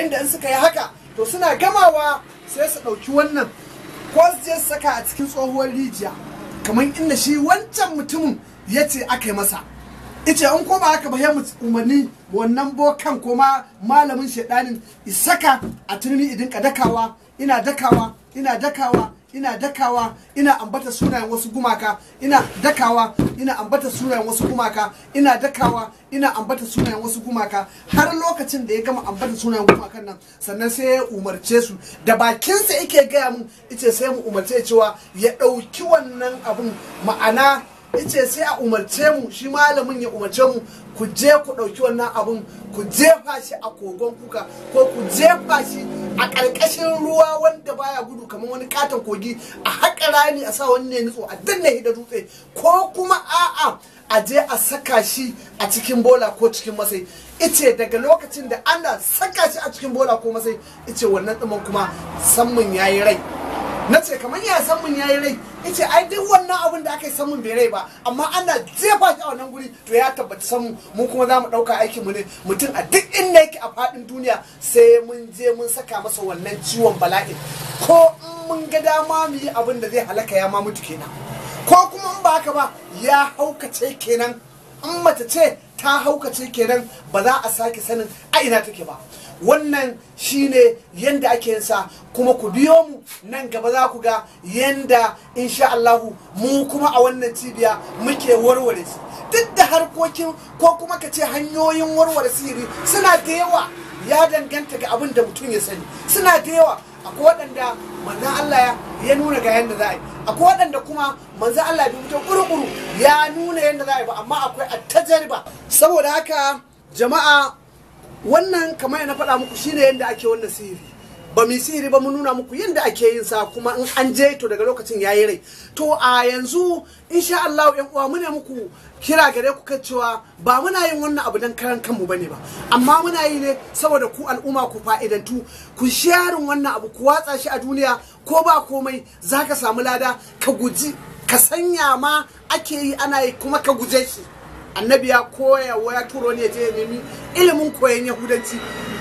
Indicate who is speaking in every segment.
Speaker 1: Yanda in suka yi haka to suna gamawa sai su ɗauki wannan ko su je su saka a cikin tsohuwar rijiya, kamar inda shi wancan mutumin ya ce aka yi masa. Ice in ko ba haka ba ya umarni wannan bokan ko ma malamin shaidanin isaka a turmi idin ka dakawa, ina dakawa, ina dakawa, ina dakawa, ina ambata sunayen wasu gumaka, ina dakawa, ina ambata sunayen wasu gumaka, ina dakawa, ina ambata sunayen wasu gumaka, har lokacin da ya gama ambata sunayen gumakan nan, sannan sai ya umarce su da bakinsa yake gaya mun, ice sai mu umarce cewa ya ɗauki wannan abun, ma'ana ice sai a umarce mu, shi malamin ya umarce mu, ku je ku ɗauki wannan abun ku jefa shi a kogon kuka, ko ku jefa shi a ƙarƙashin ruwa wanda baya gudu kamar wani katon kogi, a haƙa rami a sa wani ne nutso a danne da dutse, ko kuma a'a a je a saka shi a cikin bola ko cikin masai. Ice daga lokacin da ana saka shi a cikin bola ko masai, ice wannan tsiman kuma sammun yayi rai. Na ce kamar ya sammun yayi rai? Ice ai duk wannan abin da aka yi sammun bai rai ba, amma ana jefa shi a wannan guri to ya tabbata sammun. Mu kuma za mu ɗauka aikin mu ne, mutum a duk inda yake a faɗin duniya sai mun je mun saka masa wannan ciwon bala'in, ko in mun ga dama mu yi abin da zai halaka ya ma mutu kenan, ko kuma in ba haka ba ya haukace kenan, in mace ce ta haukace kenan, ba za a sake sanin a ina take ba. Wannan shine yanda ake yin sa, kuma ku biyo mu nan gaba za ku ga yanda insha Allahu mu kuma a wannan cibiya muke warware shi. Duk da harkokin ko kuma ka ce hanyoyin warware sihiri suna da yawa, ya danganta ga abin da mutum ya sani, suna da yawa. Akwai waɗanda manzon Allah ya nuna ga yanda za a yi, akwai waɗanda kuma manzon Allah bai fito kuru-kuru ya nuna yanda za a yi ba, amma akwai attajariba. Saboda haka jama'a, wannan kamar na faɗa muku shine yanda ake wannan sihiri. Ba mu sihiri ba, mun nuna muku yanda ake yin sa, kuma in an je to daga lokacin yayi rai. To a yanzu insha Allah yan uwa muna muku kira gare ku kan cewa ba muna yin wannan abu dan karan kanmu bane ba, amma muna yi ne saboda ku al'umma ku fa'idantu, ku sharing wannan abu, ku watsa shi a duniya, ko ba komai zaka samu lada, ka guji ka sanya ma ake yi ana yi kuma ka guje shi. Annabi ya koya wa ya turo ne je ya nemi ilimin koyon Yahudanci,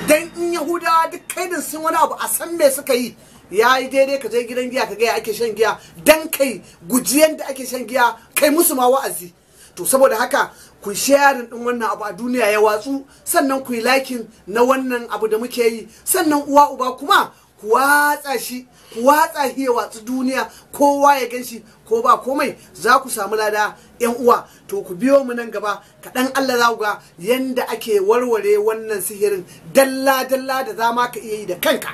Speaker 1: dan in Yahudawa duk kaidin sun wani abu a san me suka yi. Ya yi daidai ka je gidan giya ka ga ya ake shan giya, dan kai guji yanda ake shan giya, kai musu ma wa'azi. To saboda haka ku sharing din wannan abu a duniya ya watsu, sannan ku yi liking na wannan abu da muke yi, sannan uwa uba kuma ku watsa shi, ku watsa shi ya watsu duniya, kowa ya gan shi, ko ba komai za ku samu lada yan uwa. To ku biyo mu nan gaba kaɗan Allah za ku ga yanda ake warware wannan sihirin dalla dalla da za ma ka iya yi da kanka.